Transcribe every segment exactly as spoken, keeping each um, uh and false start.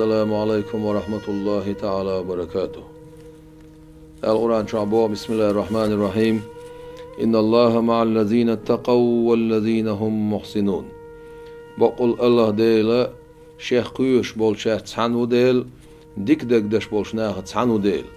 السلام عليكم ورحمة الله تعالى وبركاته. Дала Къуръан чохь боху: بسم الله الرحمن الرحيم. إن الله مع الذين اتقوا والذين هم محسنون. Баккъал АллахӀ Дела Шех кхоьруш болчаьрца цхьаьна ву Дела, дика дагадеш болчу нахаца цхьаьна ву Дела.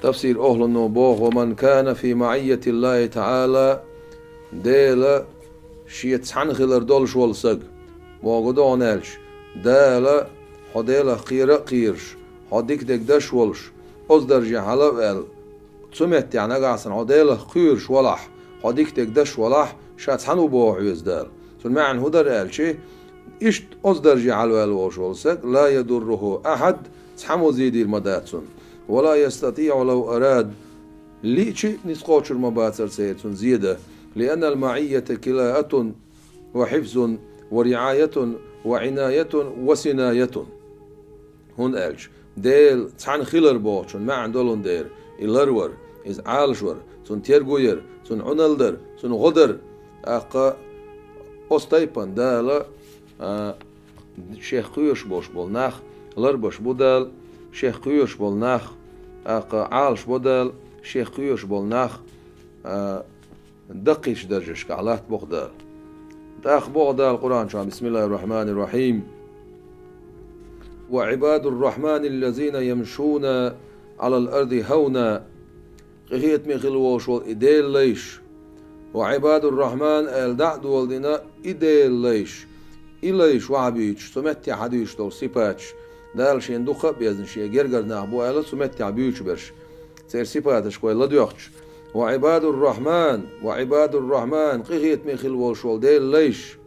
Тафсир охьлано боху: ومن كان في معية الله تعالى, Дела Шеца цхьаьна хилар долуш волу саг, боху догӀна аьлча, Дала хьо Делах кхера а кхоьруш, хьо дика дагадеш волуш, оцу дарже хьала а ваьлла, цу меттехь нагахь санна хьо Делах кхоьруш валахь, хьо дика дагадеш валахь, ша цхьаьна ву боху хьоьца Дала. Цуьнан маьӀна хӀун дара аьлча, иштта оцу дарже хьалаваьлла волуш волу саг, لا يضره أحد, цхьаммо зен дийр ма дац цунна. ولا يستطيع لو أراد, лиъча а ницкъ кхочур ма бацара церан цунна зен дан. لأن المعية كلاءة وحفظ ورعاية وعناية وصناية. ХӀунда аьлча Дела цхьаьна хилар бохучун маьӀна долун дера, и ларвар, иза Ӏалашвар, цунна терго яр, цунна Ӏуналла дар, цунна гӀо дар. ТӀаккха оцу тайпана Дала, а, Шех кхоьруш болуш болу нах ларбеш бу Дала, Шех кхоьруш болу нах, тӀаккха Ӏалашбо Дала, Шех кхоьруш болу нах, а, даккхийчу даржашкахь латтабо-кх Дала. ТӀаккха боху Дала Къуръан чохь: بسم الله الرحمن الرحيم. وعباد الرحمن الذين يمشون على الأرض هونا. Къинхетаме хилла волуш волу и Делан лайш. وعباد الرحمن аьлла дӀа а доладина и Делан лайш. И лайш вахьа буьйцуш, цу меттехь хьадуьйцуш долу сипаташ. Дала шена дукха а безна, шен гергара нах бу аьлла, цу меттехь буьйцуш берш. Церан сипаташка вай ладоьгӀча. وعباد الرحمن, وعباد الرحمن, къинхетаме хилла волуш волу Делан лайш.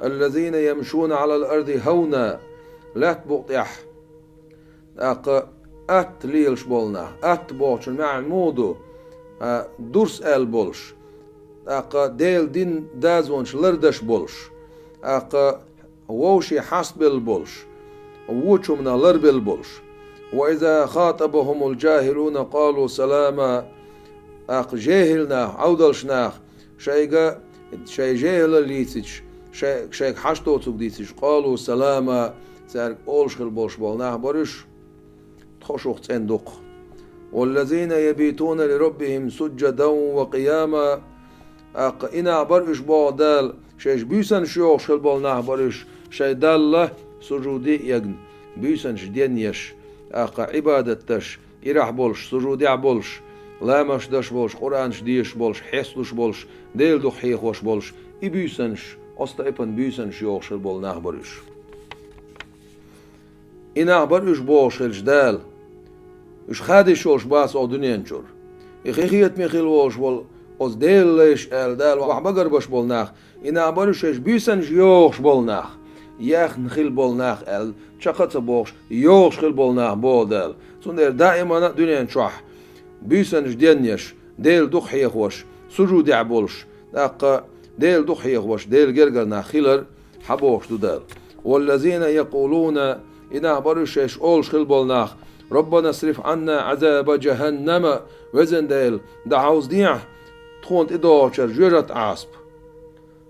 الذين يمشون على الأرض هونا, лаьтта букъа тӀехь. ТӀаккха атта лелаш болу нах. Атта бохучун маьӀна муха ду? А, дурс аьлла болуш. ТӀаккха Делан динан дозанаш лардеш болуш. ТӀаккха вовшийн хьастабелла болуш, вочу хӀуманах ларбелла болуш. وإذا خاطبهم الجاهلون قالوا سلاما. ТӀаккха жехӀил нах, Ӏовдалш нах, шайга, шайн жехӀалалла йийцича, шай-, шайга хьашт доцург дийцича, قالوا سلاما, цаьрга олуш хилла болуш болу нах бара уьш. Тхо шух цӀена ду-кх. والذين يبيتون لربهم سجدا وقياما. ТӀаккха и нах бара уьш боху Дала, шайша буьйсанаш йохуш хилла болу нах бара уьш, шайн Далла сужуде а егна, буьйсанаш денъеш, тӀаккха Ӏибадат деш, ирахь болуш, сужудехь болуш, ламазаш деш болуш, Къуръанаш дешаш болуш, хьесталуш болуш, Делан дукха хьехош болуш, и буьйсанаш, оцу тайпана буьйсанаш йохуш хилла болу нах бара уьш. И нах бара уьш бохуш хилча Дала, уьш хадийш йолуш бац оха дуьнен чуьра. И къинхетаме хилла волуш волу оцу Делан лайш аьлла Дала вахьа багарбеш болу нах, и нах бара уьш шайша буьйсанаш йохуш болу нах, яхна хилла болу нах аьлла, чекх а ца бохуш, йохуш хилла болу нах боху Дала. Цундела даимана а дуьнен чохь буьйсанаш денъеш, Делан дукха хьехош, сужудехь болуш, тӀаккха Делан дукха хьехош, Делан гергара нах хилар хьан бохуш ду Дала. والذين يقولون, и нах бара уьш шайша олуш хилла болу нах: ربنا اصرف عنا عذاب جهنم, везан Дела, дӀахьовзадехьа тхуна тӀедогӀучара жоьжат Ӏазап.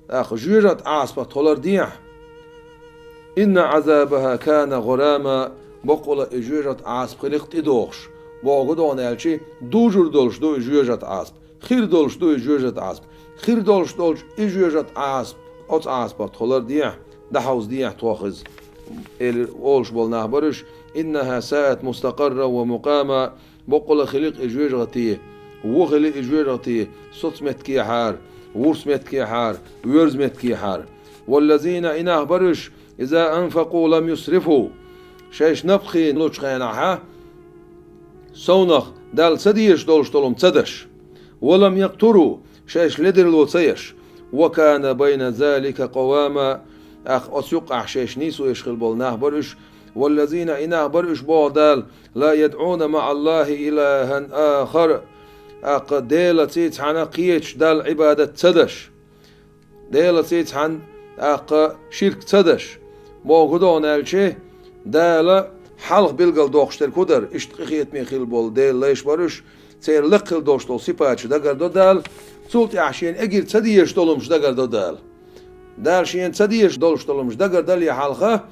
ТӀаккха жоьжат Ӏазапах тхо лардехьа. إن عذابها كان غراما, баккъала и жоьжат Ӏазап хили-кх тӀедогӀуш. Боху догӀна аьлча, дужур долуш ду и жоьжат Ӏазап. Хир долуш ду и жоьжат Ӏазап. Хир долуш долчу и жоьжат Ӏазап, оцу Ӏазапах тхо лардехьа, дӀахьовзадехьа тхох иза, элира олуш болу нах бара уьш: إنها ساءت مستقرا ومقاما, баккъала хили-кх и жоьжахати, вон хили и жоьжахати, соцу меттигехьара, вурс меттигехьара, воьрзу меттигехьара. والذين, и нах бара уьш, إذا أنفقوا لم يسرفوا, шайша напха хиъна лучу хенахьа, совнах Далла ца дезаш долуш долу хӀума ца деш, ولم يقتروا, шайша ледарло ца еш, وكان بين ذلك قواما, тӀаккха оцу юккъехь шайша нийсо еш хилла болу нах бара уьш. والذين, и нах бара уьш боху Дала, لا يدعون مع الله إلها آخر, тӀаккха Делаца цхьаьна кхечу Далла Ӏибадат ца деш. Делаца цхьаьна тӀаккха ширк ца деш. Боху догӀна аьлча, Дала хьалха билгал доккхуш дерг хӀун дара, иштта къинхетаме хилла болу Делан лайш бара уьш, церан лакхахь долуш долу сипаташ дагардо Дала, цул тӀаьхьа шена эгира ца дезаш долу хӀумаш дагардо Дала. Дала шена ца дезаш долуш долу хӀумаш дагардале хьалха,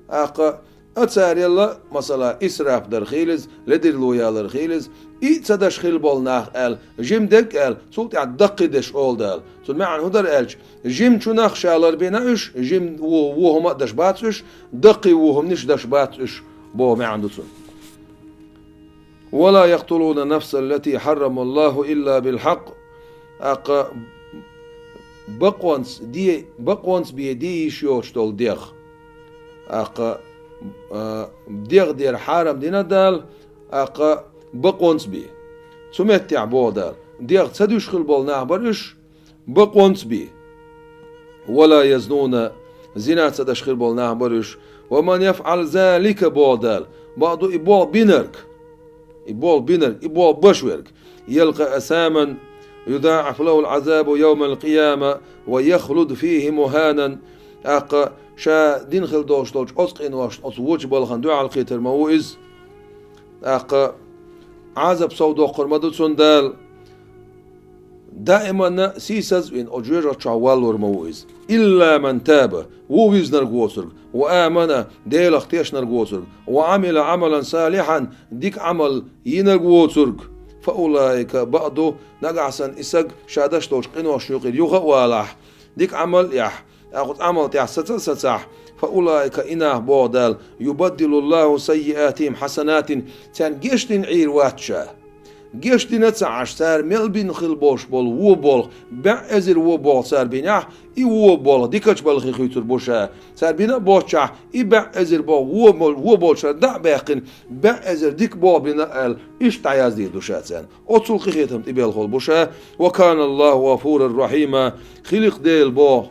тӀаккха А царел, масала, исраф дар хилиза, ледарло ялар хилиза, и ца даш хила бола нах аьлла, жима дерг аьлла, цул тӀаьхьа даккхий деш ола Дала. Цун маьӀна хӀун дара аьлча, жимачунах ша ларбина уьш, жима во, во хӀума а даш бац уьш, даккхий во хӀуманаш даш бац уьш, боху маьӀна ду цун. ولا يقتلون النفس التي حرم الله إلا بالحق. ТӀаккха бакъонца де, бакъонца бе де йиш йоцуш долу дегӀ. ТӀаккха, а, дегӀ дера хьарам дина Дала, тӀаккха бакъонца бе. Цу меттехь боху Дала, дегӀ ца дуьйш хила болу нах бара уьш, бакъонца бе. ولا يزنون, зина ца даш хир болу нах бара уьш. ومن يفعل ذلك, боху Дала, бакъду и болх бинарг. И болх бинарг, и болх баш верг. يلق أثاما يضاعف له العذاب يوم القيامة ويخلد فيه مهانا. ТӀаккха ша дина хила долуш долчу оцу къиношна, оцу вочу балхана дуьхьал кхетар ма ву иза. ТӀаккха Ӏазап сов доккхур ма ду цунна Дала. Даиманна сийсаз а вина, оцу жоьжахати чохь валлур ма ву иза. إلا من تاب, ву вирзинарг воцург, وآمن, Делах тешнарг воцург, وعمل عملا صالحا, дика Ӏамал йинарг воцург, فأولئك, бакъду, нагахь санна и саг ша даш долчу къиношна юкъара юха а валахь, дика Ӏамал а яхь, тӀаккха оцу Ӏамал тӀехь саца а сацахь, فأولئك, и нах боху Дала, يبدل الله سيئاتهم حسنات, царна гечдина Ӏийр вац ша. Гечдина ца Ӏаш, цара мел бина хила болуш болу вон болх, бӀе эзар вон болх цара бинехь, и вон болх дикачу балхе хуьйцур бу ша. Цара бина а боццушехь, и бӀе эзар болх вон бол-, вон болчара дӀа а баьккхина, бӀе эзар дика болх бина аьлла, иштта дӀаяздийр ду ша царна. Оццул къинхетам тӀебелхол бу ша. وكان الله غفورا رحيما. Хилира Дела боху,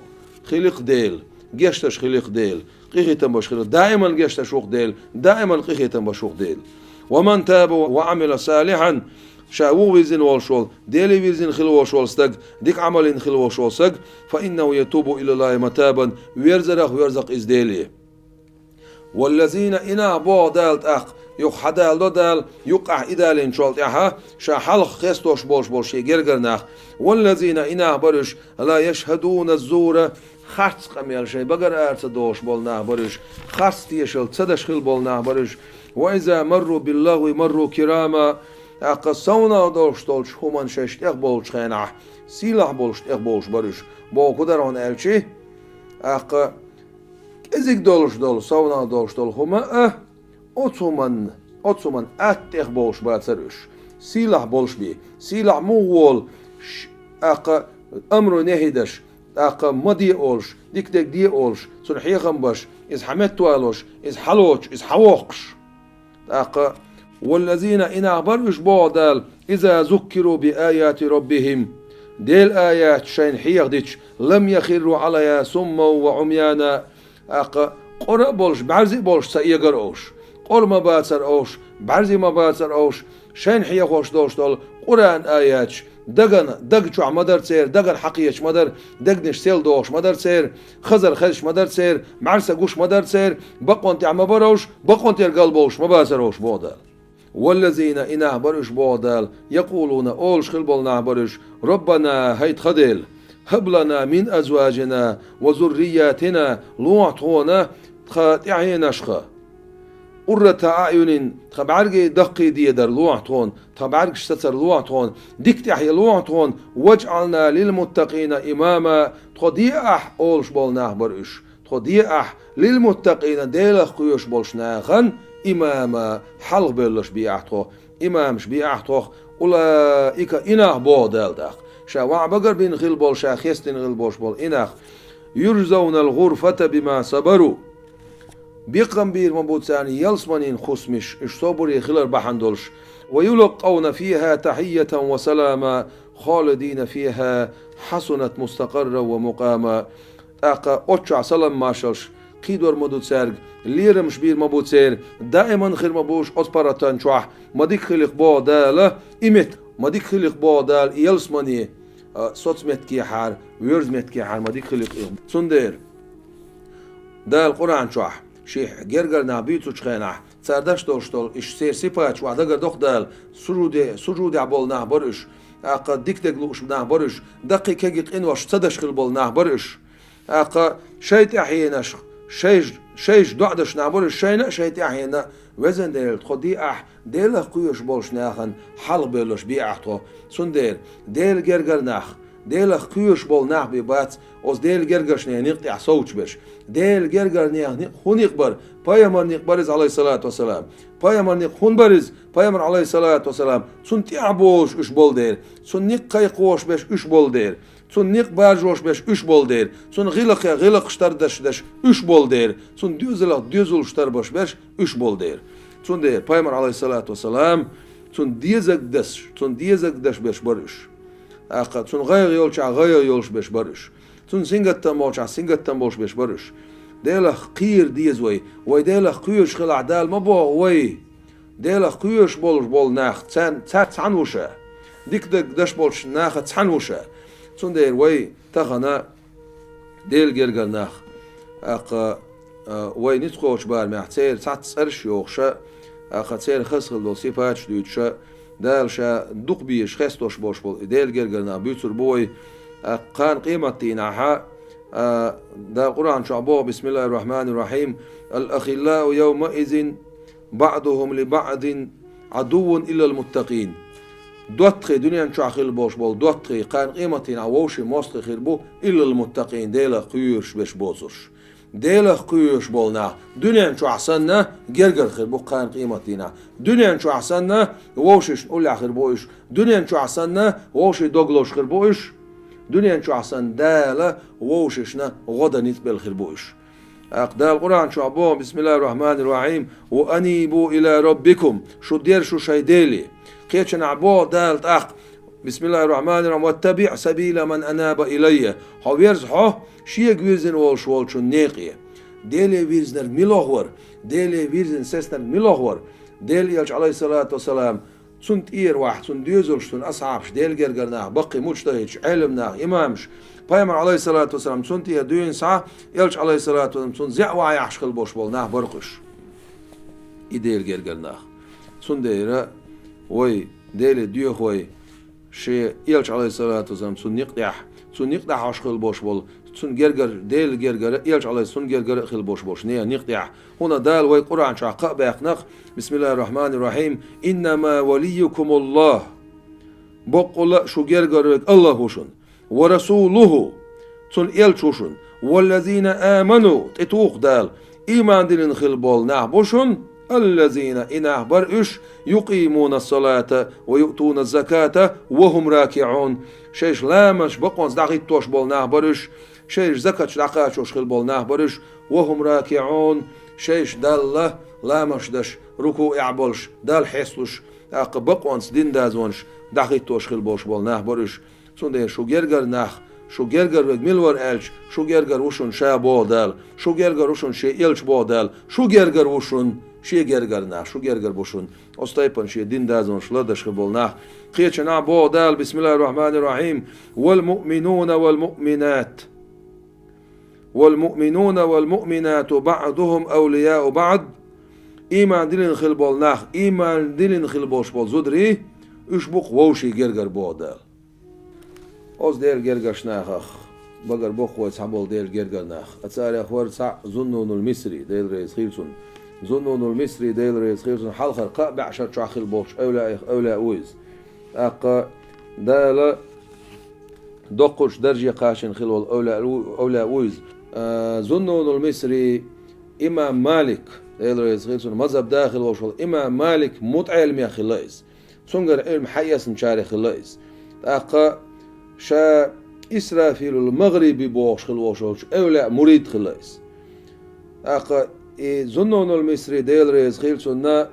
хилира Дела, гечдеш хилира Дела. Къинхетам беш хилла, даиман гечдеш ву-кх Дела, даиман къинхетам беш ву-кх Дела. ومن تاب وعمل صالحا, ша ву вирзина волуш волу, Деле вирзина хила волуш волу стаг, дика Ӏамал йина хила волуш волу стаг, فإنه يتوب إلى الله متابا, верзарах верза-кх иза Деле. والذين, и нах боху Дала тӀаккха, юха хьадалдо Дала, юккъехь и далийначул тӀаьхьа, ша хьалха хестош болуш болу шен гергара нах. والذين, и нах бара уьш, لا يشهدون الزور, харц къамел шайн багара ара ца дохуш болу нах бара уьш, харц тешалла ца даш хила болу нах бара уьш. وإذا مروا باللغو مروا كراما, тӀаккха совнах долуш долчу хӀуманна шаьш тӀехболчу хенахь, сийлахь болуш тӀехболуш бара уьш. Боху хӀун дара хьуна аьлчи, тӀаккха кӀезиг долуш долу, совнах долуш долу хӀума а, оцу хӀуманна, оцу хӀуманна атта тӀехболуш бацара уьш. Сийлахь болуш бен, сийлахь муха волу, ш-, тӀаккха амру нехьи даш, тӀаккха ма де олуш, дика дерг де олуш, цунна хьехам беш, иза хьаметтавалош, иза хьалоцуш, иза хьавоккхуш. ТӀаккха, والذين, и нах бара уьш боху Дала, إذا ذكروا بآيات ربهم, Делан аяташ шайна хьехадича, لم يخروا عليها صما وعميانا, тӀаккха къора а болуш, бӀаьрзе а болуш ца эгара уьш. Къора ма бацара уьш, бӀаьрзе ма бацара уьш, шайна хьехош долуш долу Къуръан аяташ, дагана, даг чохь ма дара церан, дагана хьакхеташ ма дара, дегнаш сел дохуш ма дара церан, хазар хезаш ма дара церан, бӀаьрса гуш ма дара церан, бакъонан тӀехь ма бара уьш, бакъонан тӀера галбовлуш ма бацара уьш боху Дала. والذين, и нах бара уьш боху Дала, يقولون, олуш хила болу нах бара уьш, ربنا, хӀай тхан Дела, هب لنا من أزواجنا وذرياتنا, лохьа тхуна тхан тӀаьхьенашха, قرة أعين, тхан бӀаьргий даккхий дедар лохьа тхуна, тхан бӀаьргаш сацар лохьа тхуна, дика тӀаьхье лохьа тхуна, واجعلنا للمتقين إماما, тхо деахь олуш болу нах бара уьш. Тхо деахь, للمتقين, Делах кхоьруш болчу нахана, إماما, хьалха бевлларш беахь тхо, имамаш беахь тхох, أولئك, и нах боху Дала тӀаккха. Ша ваӀда багарбина хила болу, ша хестина хила болуш болу и нах. يجزون الغرفة بما صبروا. Бекхам бийр ма бу царна ялсаманин хӀусамаш, уьш собаре хилар бахьана долуш. ويلقون فيها تحية وسلاما خالدين فيها حسنت مستقرا ومقاما. ТӀаккха оцу чохь салам-маршаллаш кхийдор ма ду цаьрга, лерамаш бийр ма бу церан, даиман хир ма бу уьш оцу паргӀатан чохь, ма дика хили-кх боху Дала и мет-, ма дика хили-кх боху Дала и ялсамане, а, соцу меттигехьара, воьрзу меттигехьара ма дика хили-кх и. Цундела Дала Къуръан чохь шен гергара нах буьйцучу хенахь, цара даш долуш долу, уьш церан сипаташ ваха дагар доккху Дала, сужуде-, сужудехь болу нах бара уьш, тӀаккха дика дерг лууш нах бара уьш, даккхий кегий къинош ца даш хила болу нах бара уьш. ТӀаккха шайн тӀаьхьенаш, шайш Шайша доӀа деш нах бара уьш, шайна а, шайн тӀаьхьенна а. Везан Дела, тхо де ахь, Делах кхоьруш болчу нахана хьалха бевлларш бе ахь тхо. Цундела Делан гергара нах, Делах кхоьруш болу нах бен бац оцу Делан гергарчу нехан некъа тӀехь совцуш берш. Делан гергарчу нехан некъ хӀун некъ бара? Пайхамаран некъ бара иза, Ӏалайхиссалату вассалам. Пайхамаран некъ хӀунда бара иза? Пайхамар, Ӏалайхиссалату вассалам, цунна тӀаьхьа бовлуш уьш болу дела, цунна некъ кхайкхош берш уьш болу дела, цунна некъ баржош берш уьш болу дела, цунна гӀиллакхе гӀиллакхаш тардеш дерш уьш болу дела, цунна доьзалах доьзалш тарбеш берш уьш болу дела. Цундела Пайхамар, Ӏалайхиссалату вассалам, цунна дезаг деш, цунна дезаг деш берш бара уьш. ТӀаккха цунна гӀайгӀа йолчохь гӀайгӀа йолуш берш бара уьш. Цунна сингаттам болчохь сингаттам болуш берш бара уьш. Делах кхера деза вай. Вай Делах кхоьруш хилахь, Дала ма боху вай. Делах кхоьруш болуш болу нах, царна, царца цхьаьна ву ша. Дика даг деш болчу нахаца цхьаьна ву ша. Цундела вай тахана Делан гергара нах, тӀаккха, а, вай ницкъ кхочу барамехь церан цхьацца цӀераш а йохуш, тӀаккха церан хаза хила долу сипаташ а дуьйцуш, Дала ша дукха безаш, хестош болуш болу и Делан гергара нах буьйцур бу вай. ТӀаккха кхана къематдийнахь, а, Дала Къуръан чохь боху: «Бисмиллахир-рахманир-рахим. Ал-ахиллау явмаизин баъдухум ли баъдин Ӏадуввун иллал муттакъин». ДоттагӀий, дуьнен чохь хила болуш болу доттагӀий, кхана къематдийнахь вовшийн мостагӀий хир бу, иллал муттакъин, Делах кхоьруш берш боцурш. Делах кхоьруш болу нах дуьнен чохь санна гергара хир бу кхана къематдийнахь. Дуьнен чохь санна вовшашна уллехь хир бу уьш. Дуьнен чохь санна вовшийн дог лозуш хир бу уьш. Дуьнен чохь санна Дала вовшашна гӀо дан ницкъ белла хир бу уьш. ТӀаккха Дала Къуръан чохь боху: «Бисмиллахир-рахманир-рахим. Ва анибу ила раббикум». Шу дерза шу шайн Деле. Кхечанахь боху Дала тӀаккха: «Бисмиллахир-рахманир-рахим. Ваттабиъ сабила ман анаба илайя». Хьо верза хьо Шега вирзина волуш волчун некъе. Деле вирзинарг мила вара? Деле вирзина сецнарг мила вара? Делан элча, Ӏалайхиссалату вассалам, цунна тӀера вахь, цунна доьзалш, цунна асхьабаш, Делан гергара нах, баккхий муджтахӀидаш, Ӏелам нах, имамаш. Пайхамар, Ӏалайхиссалату вассалам, цунна тӀера дуьйна схьа, элча, Ӏалайхиссалату вассалам, цунна зӀе вахь яхьаш хила болуш болу нах бара-кх уьш. И Делан гергара нах. Цундела вай Деле доьху вай, шен элча, Ӏалайхиссалату вассалам, цунна некъ тӀехь, цунна некъ тӀехь хьош хила болуш болу, цунна гергара, Делан гергара, элча, Ӏалайхи-, цунна гергара а хила болуш болуш нехан некъ тӀехь. ХӀунда Дала вай Къуръан чохь кхаъ баьккхина-кх: «Бисмиллахир-рахманир-рахим. Иннама валиййукумуллах». Боккъалла а шу гергара верг АллахӀ ву шуна. «Ва расулуху», цуьнан элча ву шуна. «Валлазина аману», тӀетуху Дала, иман диллина хила болу нах бу шуна, «аллазина», и нах бара уьш, «юкъимуна салата ва юътуна заката ва хум ракиъун», шайша ламазаш бакъонца дӀахӀиттош болу нах бара уьш, шайша закаташ дӀакхачош хила болу нах бара уьш, «ва хум ракиъун», шайша Далла ламазаш деш, рукуъехь болуш, Далла хьесталуш, тӀаккха бакъонца дин дазонаш дӀахӀиттош хила болуш болу нах бара уьш. Цундела шу гергара нах, шу гергара верг мила вара аьлча, шу гергара ву шуна ша боху Дала, шу гергара ву шуна шен элча боху Дала, шу гергара ву шуна шен гергара нах, шу гергара бу шуна. Оцу тайпана шен дин дазонаш лардеш хир болу нах. Кхечанахь боху Дала: «Бисмиллахир-рахманир-рахим. Вал муъминуна вал муъминат. Вал муъминуна вал муъминату баъдухум авлияу баъд». Иман диллина хила болу нах, иман диллина хила болуш болу зударий, уьш бу-кх вовшийн гергара боху Дала. Оцу Делан гергарчу нахах багара боккхуш цхьаболу Делан гергара нах. Ткъа царех вара цхьаъ Зуннунул Мисри, Дела реза хила цунна. Зуннунул Мисри, Дела реза хила цунна, хьалхара кхаа бӀешар чохь хила болчу эвлаех эвлаъ ву иза. ТӀаккха Дала доккхачу дарже кхачийна хила волу эвлаъ ву, эвлаъ ву иза. А, Зуннунул Мисри, имам Малик, Дела реза хила цунна, мазхӀаб да хила волуш волу имам Малик мутаӀеламех хилла иза. Цуьнгара Ӏилма хьаэцначарех хилла иза. ТӀаккха ша Исрафилул МагӀриби бохуш хила волуш волчу эвлаъ мурид хилла иза. ТӀаккха и Зуннунул Мисри, Дела реза хила цунна,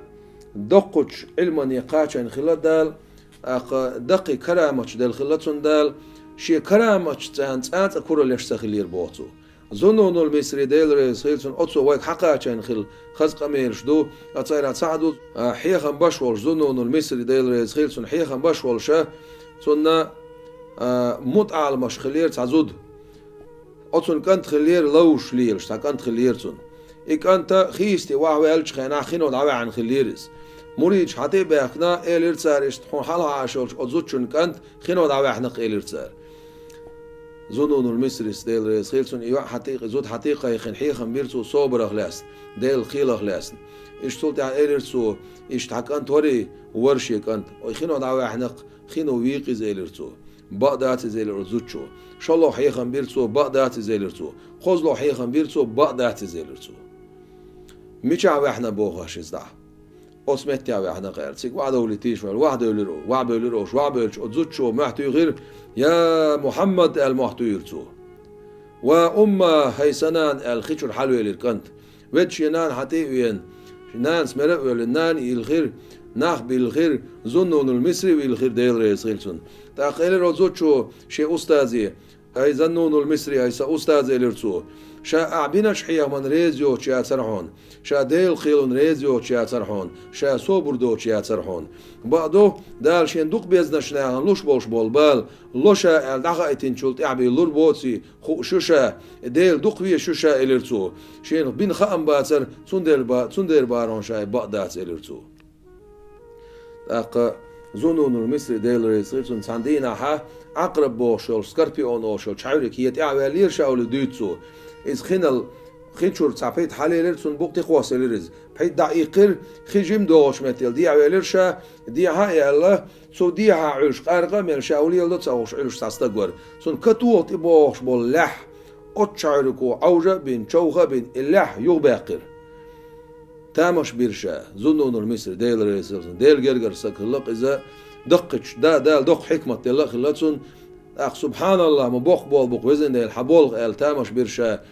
доккхачу Ӏилмане кхачийна хилла Дала, тӀаккха даккхий караматаш делла хилла цунна Дала, шен караматашца цхьаьна цкъа а куралла еш ца хиллера боху цо. Зуннунул Мисри, Дела реза хила цунна, оцо вайга хьакхачийна хилла хаза къамелаш ду, ткъа царех цхьаъ ду, а, хьехам беш волуш, Зуннунул Мисри, Дела реза хила цунна, хьехам беш волуша, цунна, а, мутаӀеламаш хиллера цхьа зуда. Оцунна кӀант хиллера, ловзуш лелаш цхьа кӀант хиллера цунна. И кӀант хийсте охьаваьллачу хенахь хино дӀаваьхьна хиллера иза. Муридаш хьа тӀе а баьхкина, элира цара иштта: «Хьуна хьалха Ӏаш йолчу оцу зудчун кӀант хино дӀаваьхьна-кх», — элира цара. Зуннунул Мисрис, Дела реза хила цунна, и йоӀ хьатӀе а, зуда хьатӀе а кхайкхина, хьехам бира цо собарах лаьцна, Делан кхелах лаьцна. Иштта цул тӀаьхьа элира цо: «Иштта хьан кӀант варий, вара шен кӀант. Ой, хино дӀаваьхьнакх, хино вийкъа иза», — элира цо. «Бакъ дац иза», — элира оцу зудчо. ШолгӀа хьехам бира цо: «Бакъ дац иза», — элира цо. КхозлагӀа хьехам бира цо: «Бакъ дац иза», — элира цо. «Мичахь ваьхьна боху аш иза дӀа?» «Оцу меттехь ваьхьна-кх», — аьлла. Цига охьадовлийта йиш йолу, охьадевлира, охьабевлира уьш. Охьабевллачу оцу зудчо мохь туьйхира: «Я Мухьаммад!» — аьлла, мохь туьйхира цо. «Ва умма, хӀай сан нана!» — аьлла, хи чуьра хьалавелира кӀант. Ведда шен нана хьатӀе а веана, нанас мара а воьллина, нана а йилхира, нах а биллхира, Зуннунул Мисри а вилхира, Дела реза хила цунна. ТӀаккха элира оцу зудчо шен устазе: «ХӀай Зуннунул Мисри, хӀай сан устаз, — элира цо, — ша ахь биначу хьехамна реза йоцуш яцара хьуна, ша Делан кхелана реза йоцуш яцара хьуна, ша собар доцуш яцара хьуна. Бакъду, Дала шен дукха безначу нахана луш болуш болу бала, ло ша аьлла дӀахаийтинчул тӀаьхьа бен лур боций, хууш ю ша, Дела дукха везаш ю ша», — элира цо. Шена бина хаам бацара, цундела ба-, цундела бахьана ша и бакъ дац, элира цо. ТӀаккха Зуннунул Мисри, Дела реза хила цунна, цхьана дийнахьа Ӏакъраб бохуш йолу, скорпион олуш йолу чхьаьвриг хье тӀехь а ваьллера ша олий дуьйцу цо. Иза хинал хи чуьра цхьа пхийтта хьалаелира, цунна букъ тӀекхосса елира иза. Пхийтта дӀа а иккхира, хи жима догӀучу меттел дехьаваьллира ша, дехьа а яьлла, цу дехьа Ӏуьллуш къаркъа а мел, ша хӀун леладо ца хууш Ӏуьллуш цхьа стаг вара. Цунна катоха тӀебогӀуш болу лаьхьа оцу чхьаьвриго Ӏовжа а бина, човха а бина, и лаьхьа юхабаьккхира. Тамаш бира ша, Зуннунул Мисри, Дела реза хила цунна, Делан гергара стаг хилла-кх иза, даккхийчу, да, Дала доккха хьикмат делла а хилла цунна. ТӀаккха: «СубхьаналлахӀ, ма боккха болу бу-кх, Везан Дела, хьан болх», — аьлла, тамаш бира ша.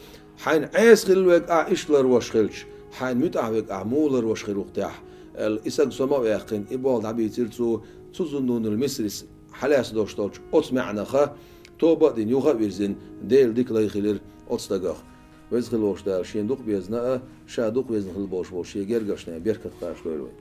«Хьайна Ӏеса хилла верг ахь иштта ларвеш хилча, хьайна муьтӀахь верг ахь муха ларвеш хир ву-кх тӀехь?» — аьлла, и стаг сома а ваьккхина, и болх дӀабийцира цо, цу Зуннунул Мисрис хьалаьцна долуш долчу оцу маьӀнаха, тоба а дина, юха а вирзина, Делан дика лай хилира оцу стагах. Веза хила волуш Дала шена дукха безна а, ша дукха везна хила болуш волу шен гергарчу нахана беркат кхачадойла вай.